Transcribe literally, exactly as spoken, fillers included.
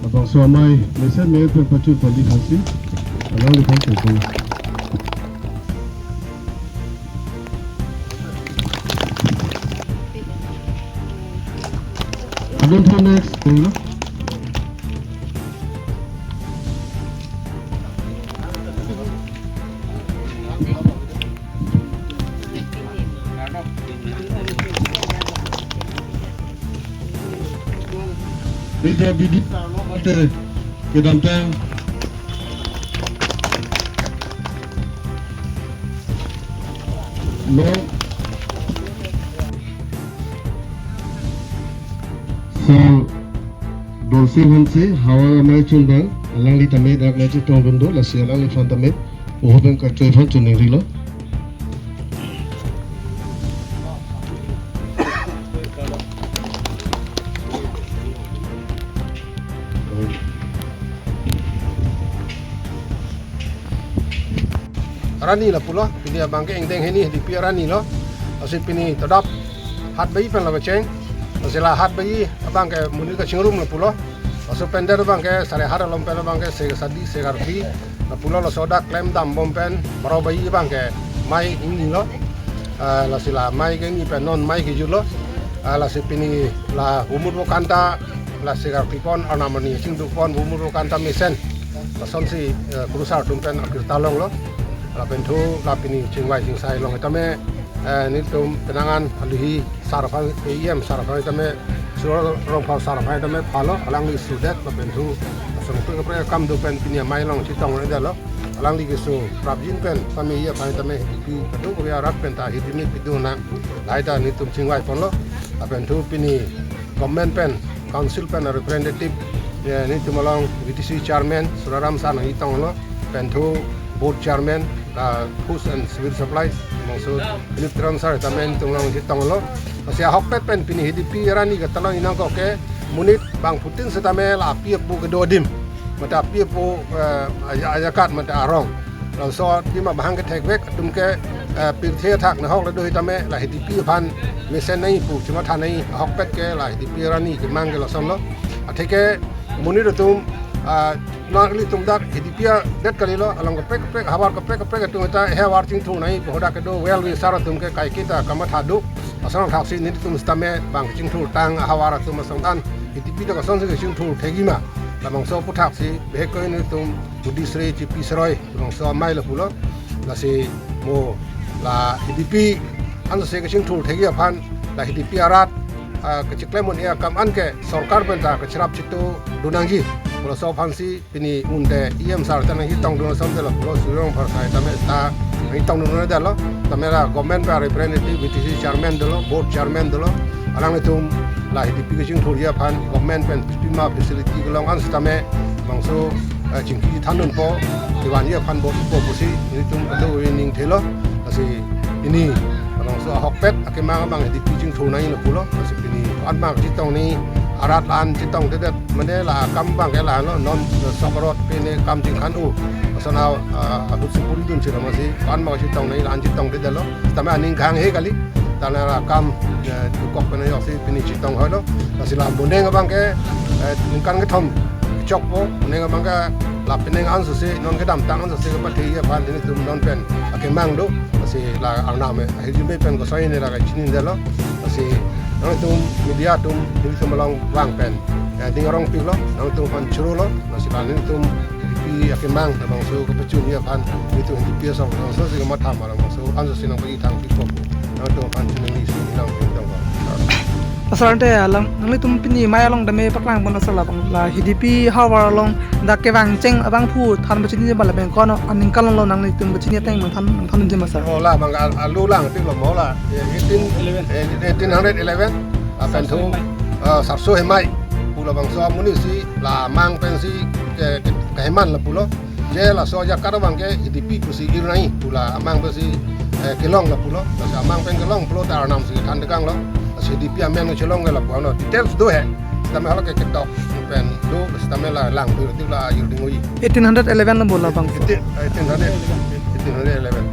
Bangso amei mesen me pen pachun pali aphansi alangliphan thank you. Alangliphan next, eh, no? Media bidi kedamtang lo Sir Dolsing Hanse, Howraghat amei chunbang, alangli tame dak nangchetongdun do, lasi alangliphan tame oho pen kachoi aphan choningrilo. Arni lapulo, pini abangke ingdeng hini H D P arni lo. Lasi pini todap hat baji pen lo kecheng. Lasi la hat baji abangke monit kachingrum lapulo. Laso pen det abangke sare hat along pen abangke se sadi se karkli lapulo, laso dak klemdam bom pen baro baji abangke mei ingnilo. Ah, lasi la mei ke ingni pen non mei kejutlo. Ah, lasi pini la humut bo kanta, la se karkli pon, arnam arni chingduk pon, humut bo kanta mesen. Lasonsi, eh, kurusar atum pen akirta longlo. Lapen thu la pini chingvai chingsai along tame, eh, nelitum penang an aluhi sar aphan, E M sar aphan tame, Surjya Rongphar sar aphan tame phalo, alangli sudet, lapen thu asong kaprek kaprek akam do pen pini amei along chetongdetlo. Alangli keso prapjin pen, pame aphan tame, H D P kadokave arat pen ta hirdimit pidun nang, lahai ta nelitum chingvai ponlo. Lapen thu pini government pen, council pen representative, eh, nelitum along V D C chairman Suraram sir nangchetonglo, pen thu board chairman, ah, Food and Civil Supplies, bangso Nitram sir tame nelitum along chetonglo. Lasi ahokpet pen pini H D P arni katalon inang ko ke monit bangphutin setame la api apo kedo adim, mate api apo, eh, aja-, ajakat mate arong. Laso adim abang kethekvek atum ke, eh, pirthe athak nahok le do hitame la H D P aphan mesen nangji pu chematha nangji, ahokpet ke la H D P arni kemang ke lasonlo. Atheke monit atum, ah, nanglitum dak H D P adet kalilo, along kaprek kaprek, havar kaprek kaprek atum ta havar chingthur nangji pu hadak kedo, well wisher atum ke kaiketa kamatha do. Asonthot thaksi nelitum setame bang chingthur tang, havar atum asong an H D P ta kosonsi kachingthur thekji ma, labangso aphuthaksi behek ko nelitum Buddhist re chipi seroi bangso amei lapulo. Lasi mo la H D P ansi kachingthur thekji aphan, la H D P arat, ah, kachiklem un-e akam an ke sorkar pen ta kacherap chitudun nangji pu laso aphansi pini un te E M sir ta nangchetongdun asonte lapulo, Surjya Rongphar sir tame ta nangchetongdundetlo. Tame la government pen representative, V D C chairman dolo, board chairman dolo, alanglitum la H D P kachingthurji aphan government pen pima facility kelong an setame bangso, eh, chingki thandunpo, kevanji aphan bor-ipo pusi nelitum kadokave ning thelo. Lasi pini bangso ahokpet akemang abang H D P chingthur nangji lapulo. Lasi pini ko-an abang chetong nangji, arat la-an chetongdedet, mane la akam abangke la-anlo, non sok rot pene kam chingkhan u. Lason a, a, ahut si puri dun chira masi, ko-an abang chetong nangji la-an chetongdedetlo. Tame aning kehang he kali. Tame la akam, eh, tukok pen ajoksi pini chetong hoilo. Lasi la boneng abangke, eh, ningkan kethom chokpo, boneng abangke la penang ansi, non kedamtang ansi kepatheji aphan nelitum non pen akemang do. Lasi la arnam, eh, ahirjume pen kosai ne la kachinidetlo. Lasi nangtum media atum nelitum along vang pen, eh, ding arong piklo, nangtum aphan chorolo. Lasi la nelitum H D P akemang labangso kepachunji aphan nelitum H D P asong labangsosi kematha ma labangso ansi nangpachethang pikpo. Nangtum aphan chiningri si nang pintong ko. Asar ante alang, nanglitum pini mei along tame paklang pon asar labang la H D P havar along dak kevang cheng abangphu than pachini bala beng kono aningkan lo nanglitum pachini ateng mangthan, mangthandunji ma sir? Oh, la bang al-, alu lang tik lo mo la, eh, eighteen, eleven. Eh, eighteen hundred eleven. Apen thu, eh, Sarso Hemai pu labangso amonit si la amang pensi ke, ke, keheman lapulo. Je laso ajakat abangke H D P pusi ir nangji pu la amang pensi, eh, kelong lapulo. Laso amang pen kelong pulo ta arnam si than dekanglo. Laso H D P amen chelong ke lapu ano details do he. Sitame hala ke ketok pen do, sitame la lang do, do la ayur ding oi. Eighteen hundred eleven lo bo labangso. Eighteen, eighteen hundred, eighteen hundred eleven.